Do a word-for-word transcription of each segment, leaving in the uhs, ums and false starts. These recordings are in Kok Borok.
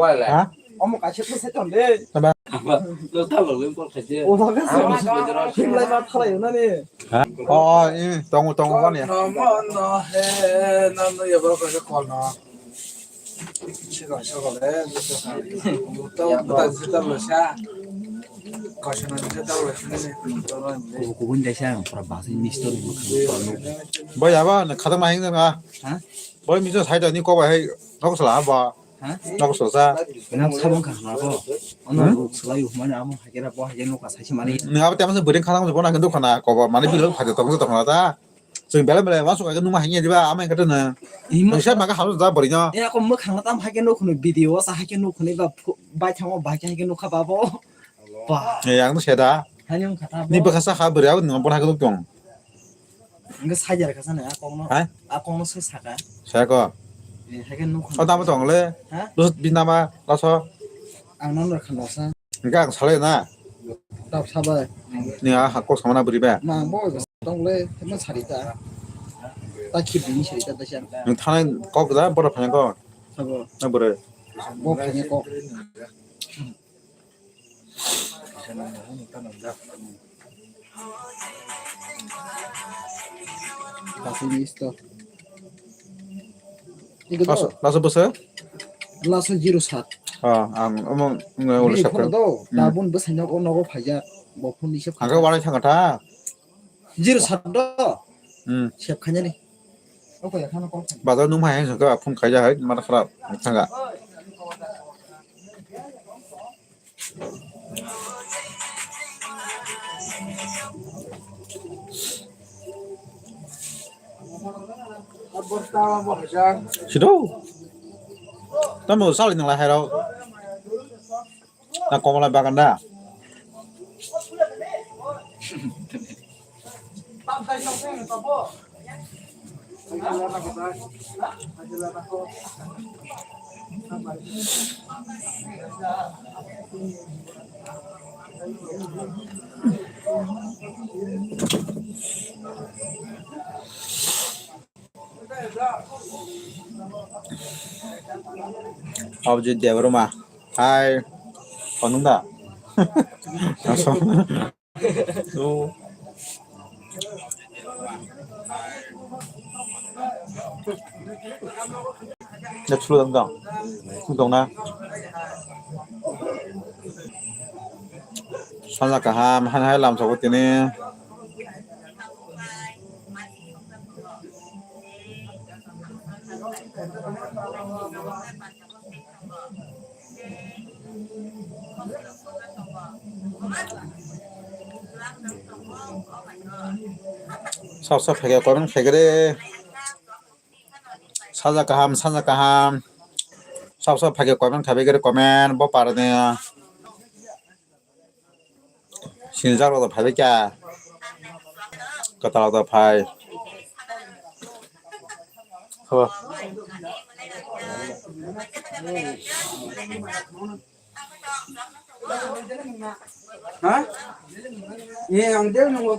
Ha? Omo kaisa pwsa ton de. Tama. Lo ta lo len por khaje. O ba ga sa. Himlai ma khalai na ni. Ha? O, o, i, tongo, tongo, wani. Nomo no he, no, no, ya ba ka ko no. Sigo, sigo le, sigo. Uta, uta, uta lo sa. Kaisa na uta ta lo sa ni. Kubun desa, pura bahasa English to ni. Boy, aba, na khata ma hing na. Ha? Boy, mijo sai da ni ko ba hai, nok sala ba. Ha? Nok sosa. Ina sabong ka hana ko. Ono ruk salai humani amo hakera bo hakera nuka sai se mani. Ni abo tama se buring khana ko bona hindu khana ko ba mani bilo phade tong tong ta. Sing bela bela masuk ka numa hanya diba ama kata na. Ima. Bisa maka halu da bori no. Ya ko mo khana tam hakera nukhunu video sa hakera nukhunu ba bai thango bai hakera nukha babo. Ba. Ya ang to seda. Hani wngkha ta bo. Ni bwkha sa kha bwrwi abo nwng bono hakhe tong. Hwnkhe sajar kha sana a kokno. Ha? A kokno se saka. Sako. Eh, hakhe nukha. O tamo tong le. Ha? Bus binama laso. Ang non rwkha no sa. Hwnkhe ang salai na. Tap sabai. Ni a ha kok samana bwrwi ba. Ma bo tong le, ma sari ta. Ta khibini sari ta ta siya. Nwng thanai kok da, boro phai kok. Sabo. Na bwrwi. Bo phai kok. Kasini isto. Iko to. Laso, laso bwswk? Laso zero sat. Ah, ang omo, omo, omo. Bini phone do, hmm. Tabun bwsai nogo, nogo phaijak. Bo phone ni se. Ang khe warai thangkha ta. Zero sat do. Hmm. Sep khanya ni. Bazar nung hai, phone khaijak hai, mata kharap, thangkha. Sido. Tamo sali nang lai hai rok. Na komola bagan da. Abjit Debbarma. Hai. Konung da? Aso. Next floor dong. Dong na. Sanja kaham, han hai lam sabo tini. Sab sab phege, comment phege de. Saja kaham, saja kaham. Sab sab phege comment khabe gere comment bo parne. Sinijak rok phai kya? Kwtal rok phai. Ho. Ha? Ye, ang dia nunggu.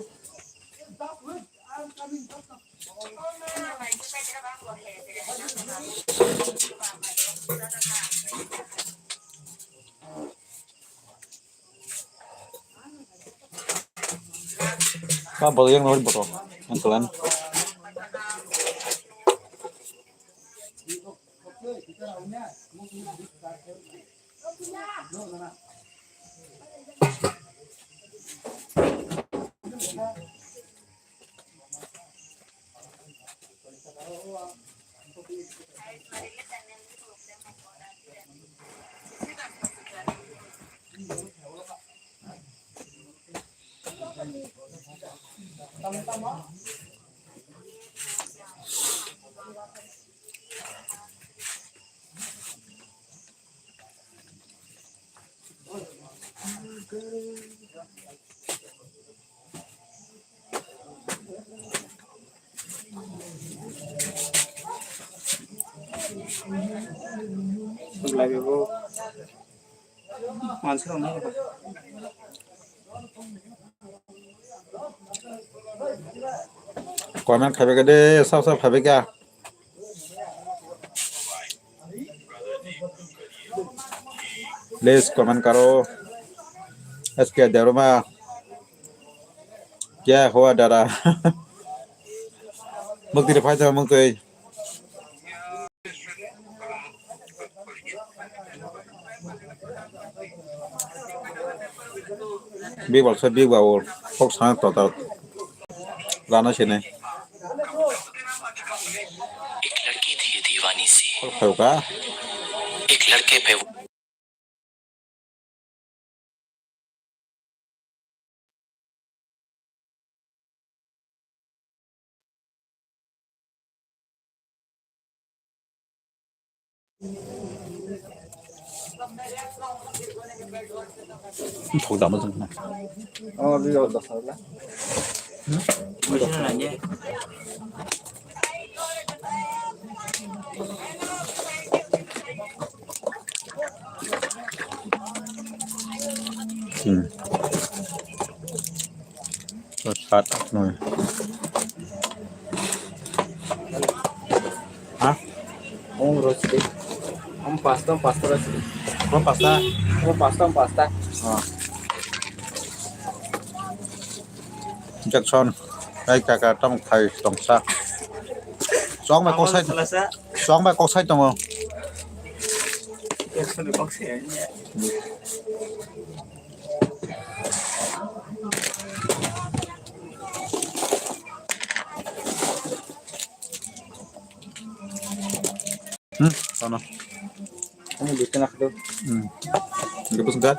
Ah, botol yang nomor botol. Yang kalian. Comment khaibekha de, sab sab khaibekha. Please comment karo. S K Debbarma. Kya hua dada? Mukti de phaisa mukti. Big ball se big ball. Kok sana total. Rana sini. एक लड़की थी ये दीवानी सी। Kok khayo ka? एक लड़के पे वो Thok dama jang na. Oh, video da sala. Hmm? Hmm. Sat, noi. Ha? Om rosdi. Om pasta, om pasta rosdi. Om pasta? Om pasta, om pasta. Ah. Jackson, ai kaka tong thai tong sa. Chong bai kok sai, chong bai kok sai tongo. Hmm, sana. Ini bikin aku tuh. Hmm. Gabus enggak?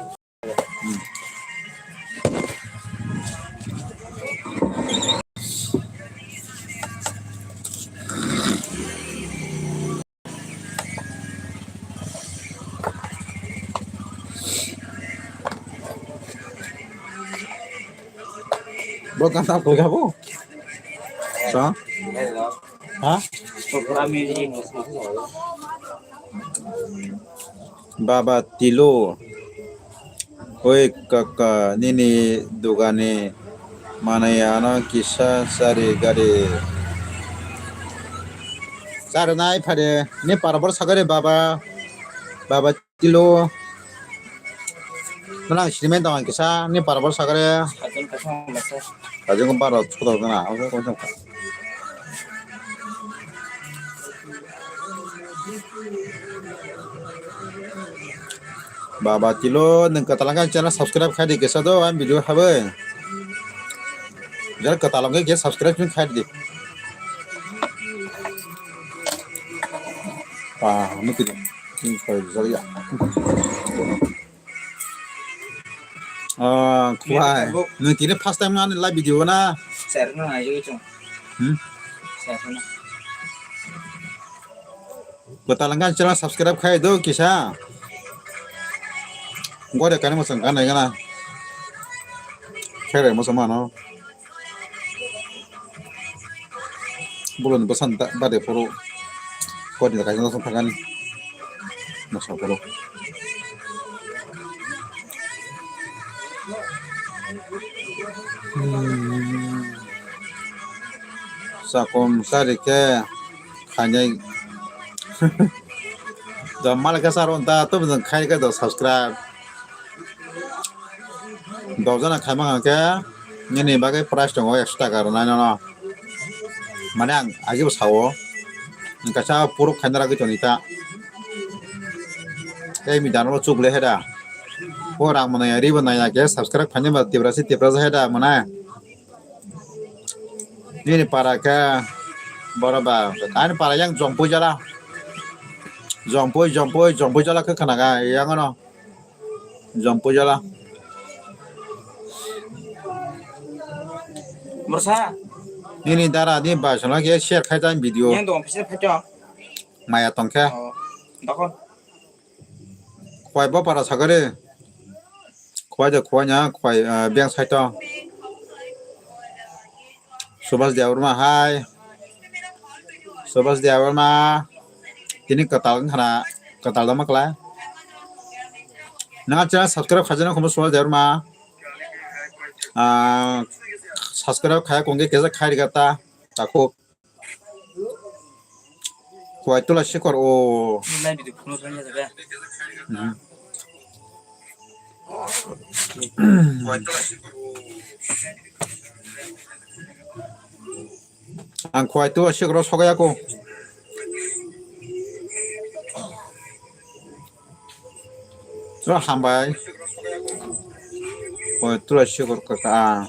Bro, kan tak boleh apa? Sa? Ha? Baba Tilo, oi kaka, nini dugani manai ano kisa sari gari. Sari nai phade, ni parabor sagare baba, baba Tilo. Nang sini main tong kisa, ni parabor sagare. Sajung kosong masa. Sajung ko baro, chodo gana, oke, kosong. Baba Tilo, nung katalangka channel subscribe khai di kesa do, ang video habai. Jar katalangka ke subscribe chun khai di. Ah, mungkin ini kalau bisa ya. Ah, kuai. Nung kini first time na live video na. Share na ayo chong. Hmm? Share na. Bwtalangka channel subscribe khai do kisa. Gode kani mo sangka nai gana. Khere mo sama no. Bolon bosan bade poro. Gode kaisa no sangka gani. Masa poro. Hmm. Sakom sari ke khainai. Do malaka sar on ta to bujang khai ka do subscribe. Do jana khai ma ke nini bagwi price tongo ekso taka rwnai no. Mane ang agi bo sao. Kaisa puruk khaina ragwi toni ta. Tei mi dano chuk le heda. Ko rang mwnai ri bo nai ya ke subscribe khaina ba tibra si tibra heda mwnai. Nini para khe borok ba ani para yang Jongpui jala. Jongpui, Jongpui, Jongpui jala khe khwnaga yang ano. Jongpui jala. Mursa. Nini dara ni ba sono khe share khai ta video. Yang dong pisa phaito. Maya tong khe. Oh, dakho. Khwai bo para sagari. Khwai de khwai nya khwai, ah, beng saito. Subhas Debbarma hai. Subhas Debbarma. Tini kwtal wngkha na, kwtal dama kwlai. Nang channel subscribe khaijana khumu Subhas Debbarma. Ah, subscribe khaya kongke kesa khai rika ta. Takhuk. Khwai tula sikor o. Nai video phone rang ya jaga. Hmm. Ang khwai tu aswk rw sogwi ya kho. Ro hambai. Khwai tu aswk rw kha.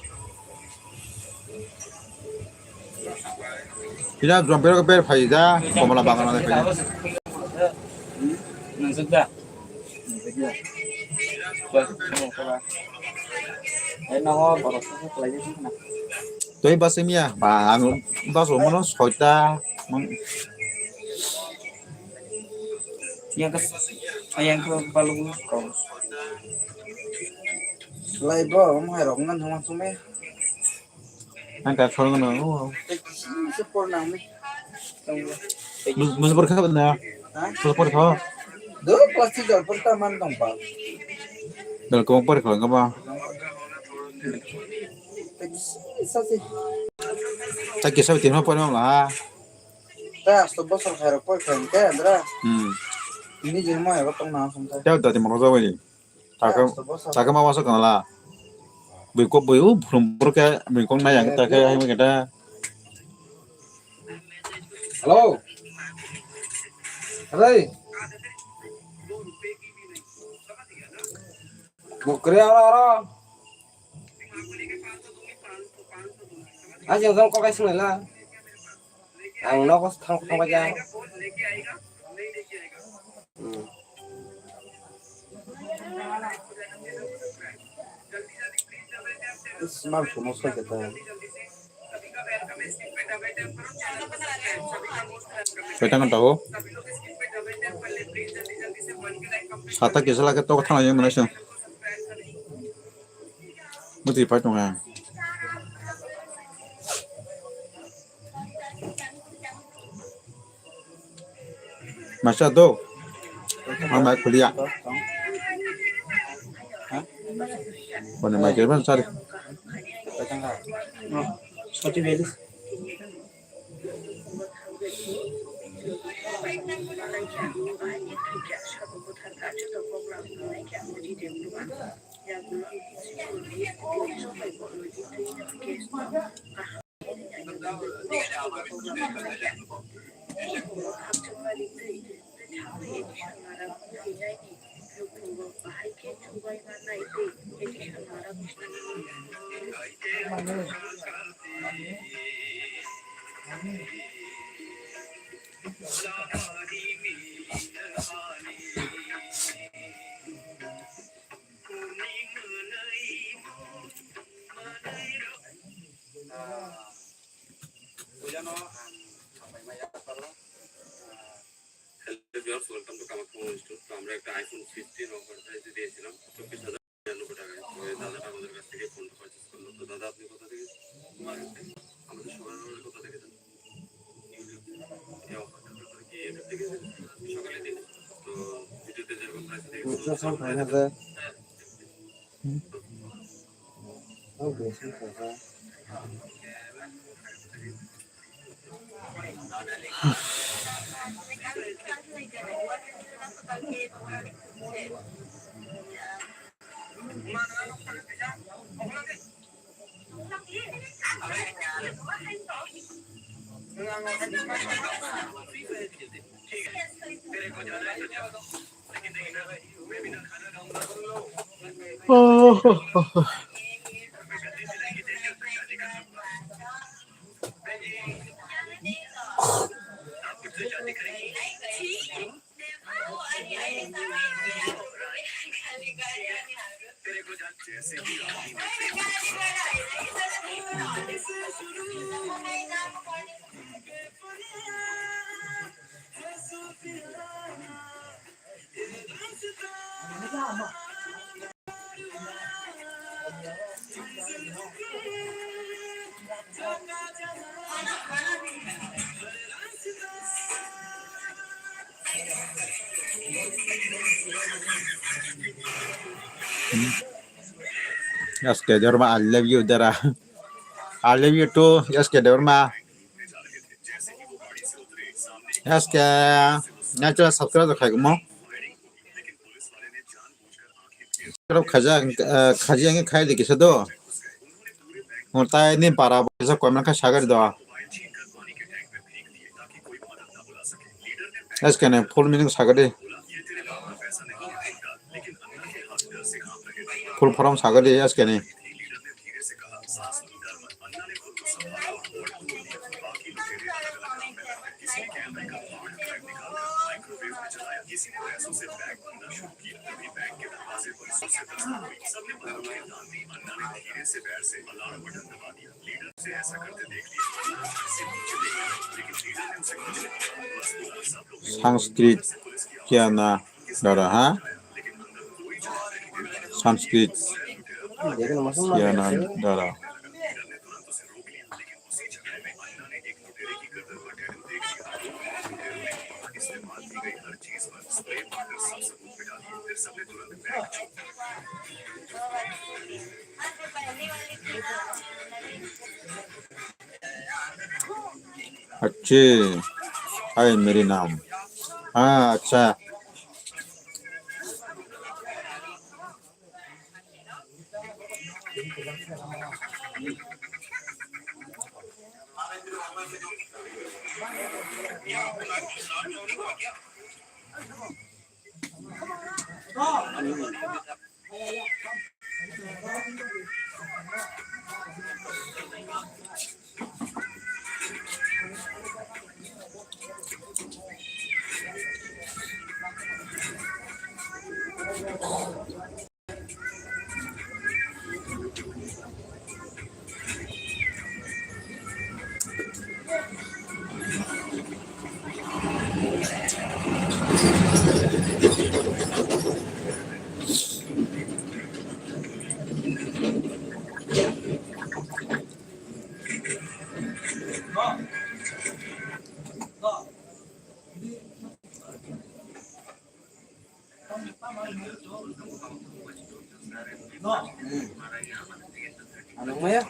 Pina jom ber ber phai da, komla bagan ma phai. Nang suk da. Tei bus miya ba ang bus o mano soita. Yang ke yang ke palu ko. Lai bo mo hai rok ngan thong thong me. Ang ka khorang no. Support nang me. Mus-, mus por kha na? Ha? Mus por kha? Do plastic dal por ta man tong pa. Dal ko por kha nga ba? Sa si. Ta kisa tin por ma la. Ta asto bosor khairok por kha ke andra. Hmm. Ini je mo ero tong na sum ta. Ta da ti mo ro wai. Taka, taka ma wasa kana la. Bui kok bui u phrum phrum khe bui kok nai ang ta khe hai khe ta. Hello. Hello. Bukre aro aro. Aja jong kok ai sung la. Ang nogo thang thang ja. Hmm. Smartphone o soi khe ta. Koi tang tabuk. Sata kisa lake tok thang yang mana sih? Muti pai tong ya. Masa do. Ang mai kuliah. Bone mai kiri ban sari. Soti beli. Hello viewers, welcome to Kamakhya Mobile Store। তো আমরা একটা iPhone fifteen offer price দিয়েছিলাম চব্বিশ হাজার নিরানব্বই টাকায়। তো এই দাদাটা আমাদের কাছ থেকে ফোনটা পারচেস করলো। তো দাদা, আপনি কোথা থেকে? আমাদের শোরুমের কোথা থেকে? এই অফারটার ব্যাপারে কি এটা থেকে সকালে দিন। তো ভিডিওতে যেরকম প্রাইস দেখেছেন, S K Debbarma, I love you, Dara. I love you too, S K Debbarma. S K, natural subscribe to Khaikumo. Khaja, eh, khaji ang khai di kisa do. Mo tai ni para bo kisa koimna kha sagari do. Eskene full meaning sagari. Full form sagari eskene. Sanskrit Kiana Dara, ha? Sanskrit Kiana Dara. अच्छे, हाय मेरी नाम। हाँ, अच्छा। Anong maya?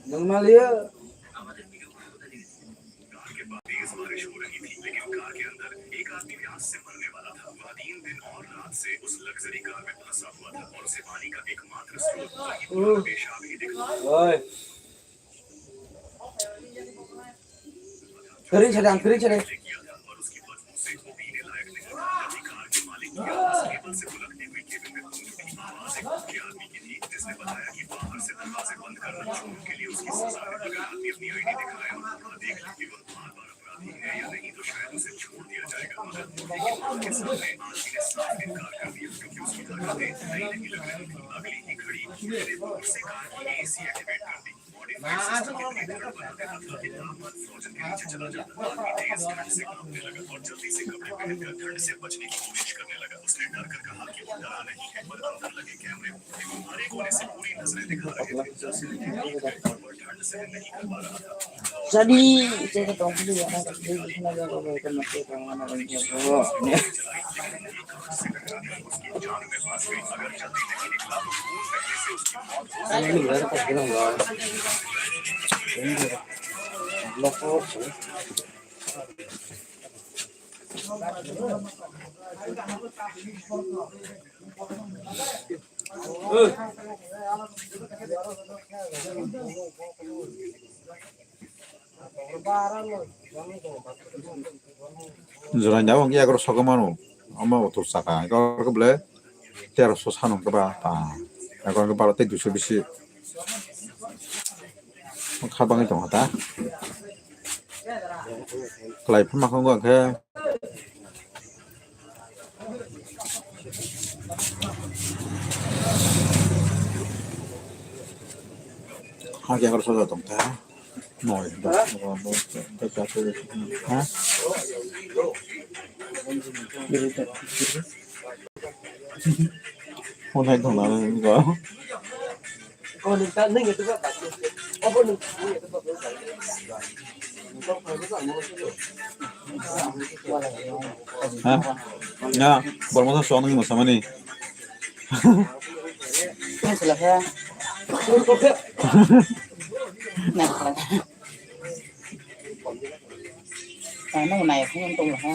Anong maya? Oi. Kering sedang, kering sedang. Jadi, saya ke tongkol ya, ada di sini ada beberapa masih orang orang yang jauh. Ini baru pas bilang, Bang. Ini lokal sih. Jora nya wng ya goro sogo mano. Omo oto saka. Eko ke bole teroso sanong keba ta. Eko ke baro tei duiso bisi. Kha bangwi tongo ta. Kwlai phano khe. Ha, khe aro soja tong kha. Noi, dos, dos, dos, dos, dos, dos, ha? Phone hai thong na nang go. Ha? Ya, bormo sa suang nang mo samani. Nang nai phone tong ha.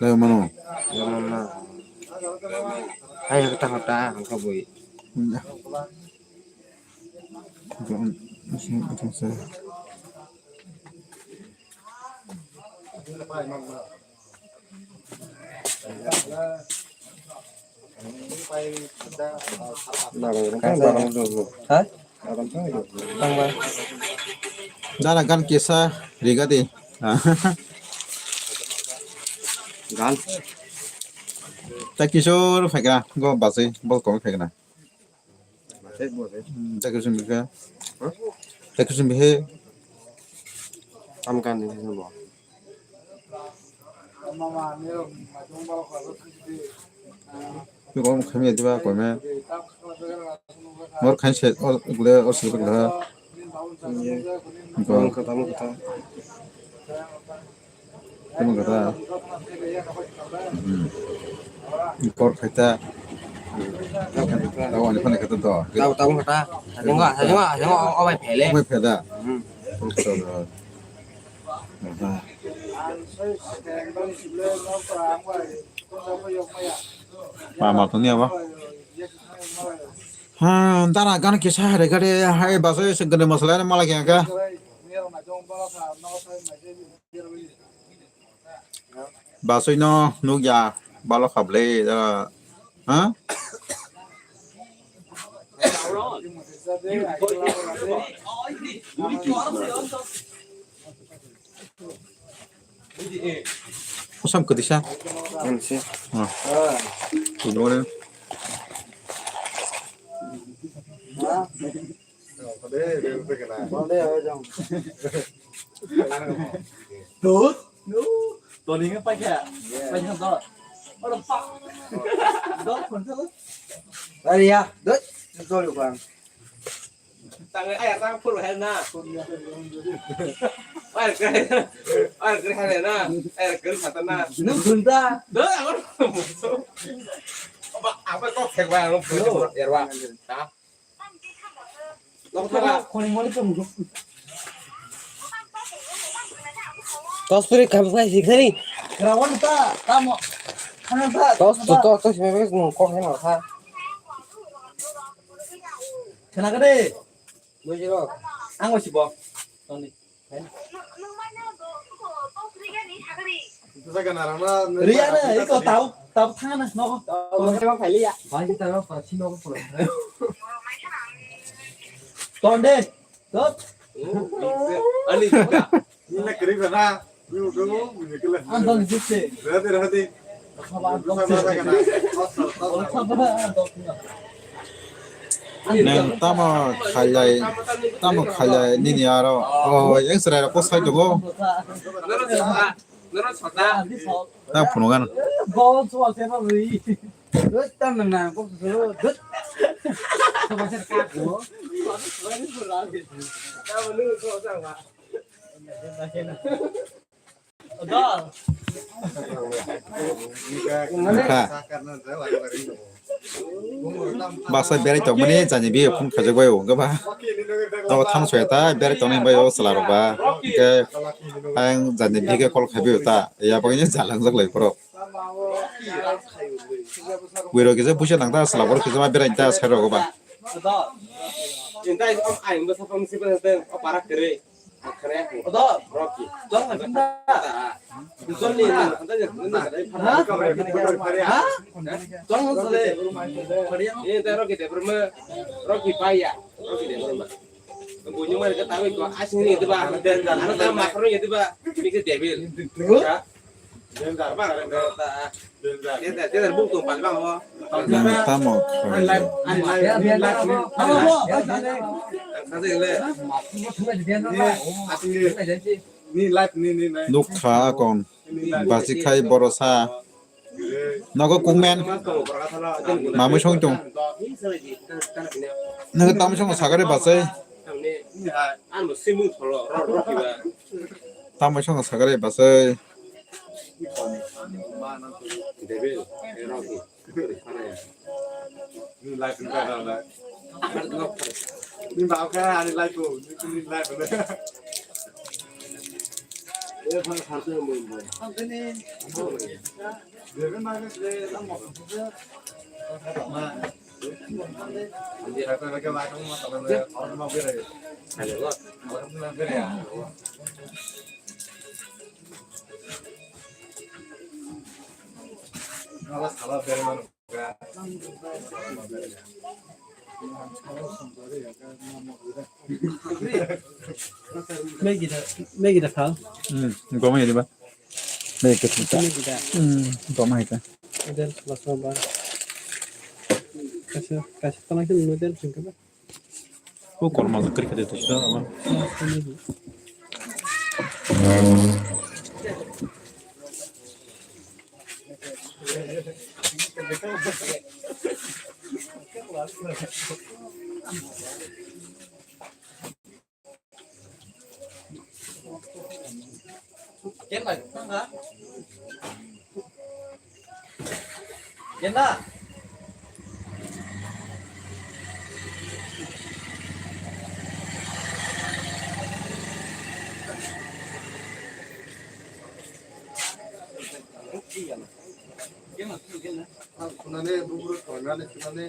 Dai mano. Hai hota hota hangka bui. Barang, barang, barang. Ha? Tangba. Dara gan kisa riga di. Gan. Ta kisor phaikra go basi bol kong phaikra. Basi bol. Hmm, ta kisor bikha. Huh? Ta kisor bikhe. Am gan ni bo. Twi kok khamya diba koime. Mor khain se o gule o silbak laha. Tamo kata, tamo kata. Tamo kata. Hmm. Kor khaita. Tamo kata. Tamo kata. Tamo kata. Tamo kata. Tamo kata. Obai pheda. Hmm. Mama tuni aba. Ha, dara gan kisa hare gare hai baso se gane masala ne mala kya ka. Basui no nukya, balo khablai, ha? Usam kedisa. Good morning. Dos. No. Tony nge paikha. Paikha dos. Oro pa. Dos khonsa. Ari ya. Dos. Sorry bang. Tang ai tang pur hai na. Ai kre. Ai kre hai na. Ai kre sata na. Nu khonsa. Dos. Aba aba kok thek ba ro. Erwa. Ta. Tospuri kam sai siksari. Rawan ta tamo. Khana ta. Tos to to to sima bes nung kok heno kha. Khana kade. Bujiro. Ang wasi bo. Toni. Riya na, iko tau, tau thang na, no. Tau thang na, phai liya. Bai ta ro pa si no ko. Tonde. Tot. Ani. Ni na kri na. Ni ko ni kle. Anton jitse. Rade rade. Nwng tamo khailai, tamo khailai nini aro. Oh, yang serai rok sai tongo. Nang phunukgano. Wngkha. Basa berai tongmani jani biyo phone khajak bai wngkha ba. Nogo thang soya ta berai tongnai bai o chwla rok ba. Hwnkhe ang jani biyo khe call khai bai ta. Ya bagwi jalangjak lai borok. Bwrwi rok kisa buisa nang ta chwla borok kisa ma berai ta side rogo ba. Odo. Inta om aing bo sapang si ba te o parak kere. Akhre. Odo. Rocky. Jong na sinda. Jong ni na. Ha? Ha? Jong na sale. Ini ta Rocky de Burma. Rocky Paya. Rocky de Burma. Bunyi mana ketahui kok asing ni itu ba. Anu ta makro ni itu ba. Mikir debil. Tamo. Nukha akon. Basikhai borosa. Nogo kukmen. Mamwi song tung. Nogo tamo song sagare basai. Tamo song sagare basai. Ni live ni live ni live ni live. Maggie da, Maggie da kha. Hmm, goma yadi ba. Maggie da. Maggie da. Hmm, goma yadi. Noodles masala ba. Kaisa, kaisa tana khe noodles singkha ba. O korma kri khade to sa ama. Kunane buburu tongnani kunane.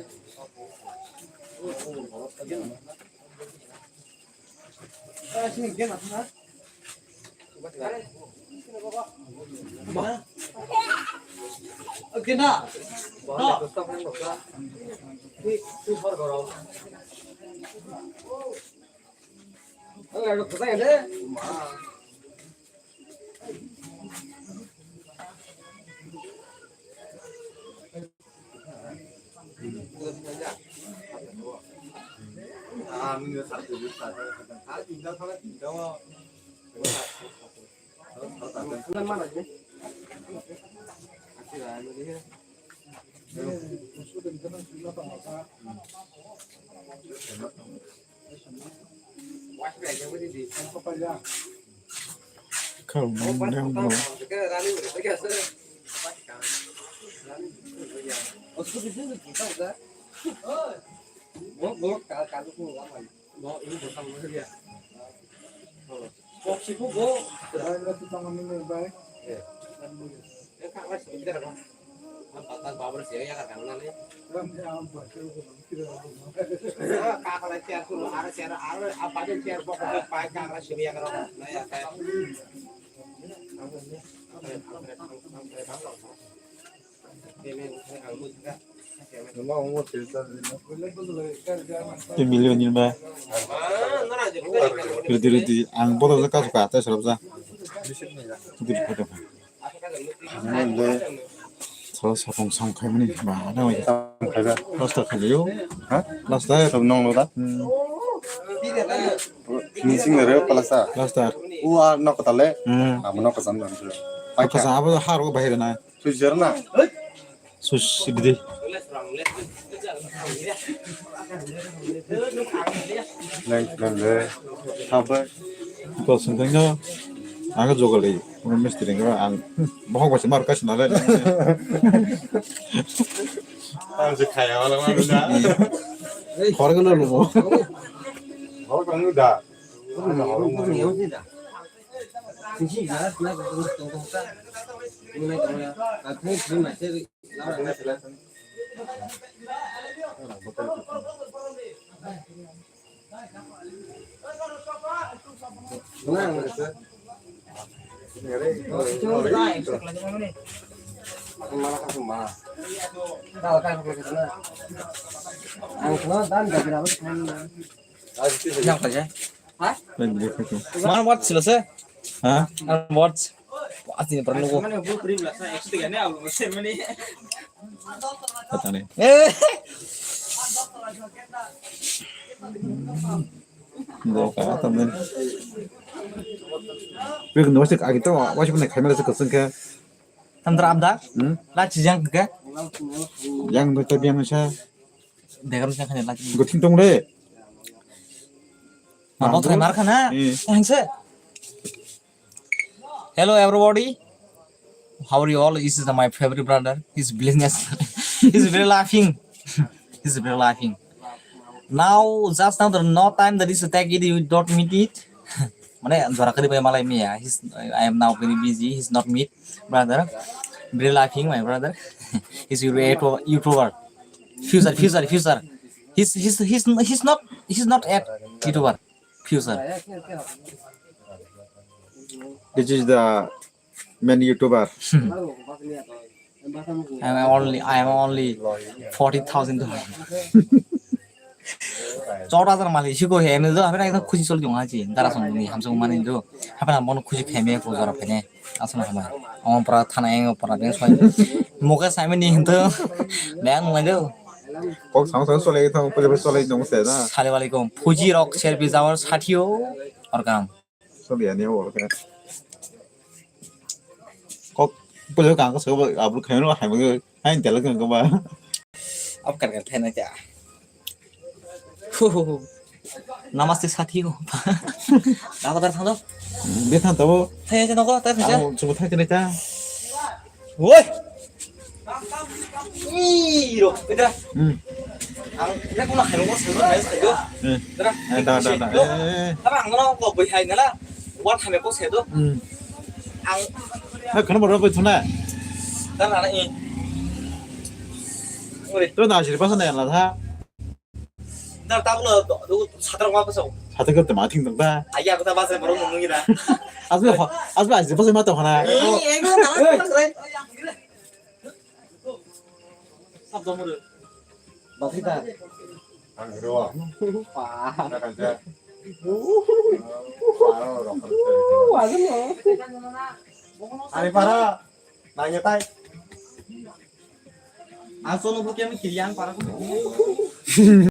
Emilio ni ba. Ridi ridi ang bodo je kasu ka te sarap ja. Ridi ridi. Sala sapong sam khai mani ba na wai. Last khai yo. Ha? Last ya. Sab nong lo da. Finishing na re palasa. Last. U a nok tale. Hmm. Am nok sam. Palasa abo har ko bahir na. Sujar na. Sus ibidi. Nang nang le. Apa? Kau sentengnya. Aku juga lagi. Mesti dengan ang. Mau kasih markas nale. Ang si kaya wala mana? Korang lu lu. Korang lu dah. Mana watch sila se? Ha? Watch. Watch ni pernah nunggu. Kata ni. Eh. Doka, temen. Wih, nunggu sih, agi tuh, wajib nih kamera sih keseng ke. Tandra abda? Hmm? Lachi jang ke? Yang tuh tapi yang saya. Degar saya kan lachi. Gue ting tong deh. Mabok try mar khana. Iya. Yang se. Hello everybody. How are you all? This is the, my favorite brother. He's business. He's very laughing. He's very laughing. Now, just now, there no time that is attack it, you don't meet it. Mane, jora kari bai malai miya. He's, I am now very busy. He's not meet, brother. Very laughing, my brother. He's a YouTuber. Future, future, future. He's, he's, he's, he's not, he's not at YouTuber. Future. This is the main YouTuber. I am only, I am only forty thousand dollar. Chota jar mali siko he, emne do, hape na ekdom khushi choli jong hachi, dara song ni hamsong mani do, hape na bono khushi kheme ko jora phene, asma hama, omo pora thana eng pora beng soi, moke sami ni hinto, beng nung do. Kok sang sang solai thang, pule pule solai nung se na. Salam alaikum, phuji rok share bi jawar sathiyo, or kam. Sobi ani hor khe. Kok pwlwi kang ko sobo abru khaino hai mo hai tela kang ko ba. Ab kar kar thaina kya. Hu, hu, hu. Namaste sathi ho. Nako dar thang do. Be thang tabo. Thai thai noko tar thai. Amo chubu thai thai ta. Woi. Ih, ro, beda. Hmm. Ang, ini aku nak helm, helm, helm, helm. Hmm. Dara. Eh, da, da, da. Eh, eh, eh. Apa ang no kok bai hai nala. Wat hame kok sedo. Hmm. Ang. Hai, khana boro bai thuna. Dara na i. Ore. To na siri pasa na la tha. Dara ta lo do, do satra wa paso. Hata kau tama thing tong ta. Aya, aku tak bahasa baru ngomong kita. Asbe, asbe, asbe, asbe, mata hana. Eh, eh, gua tak bahasa. Sab dong, bro. Basita. Ang ro. Pa. Ada kan, Cak? Aro rok. Wah, ini. Ari para. Nanya tai. Asal nunggu kami kirian para.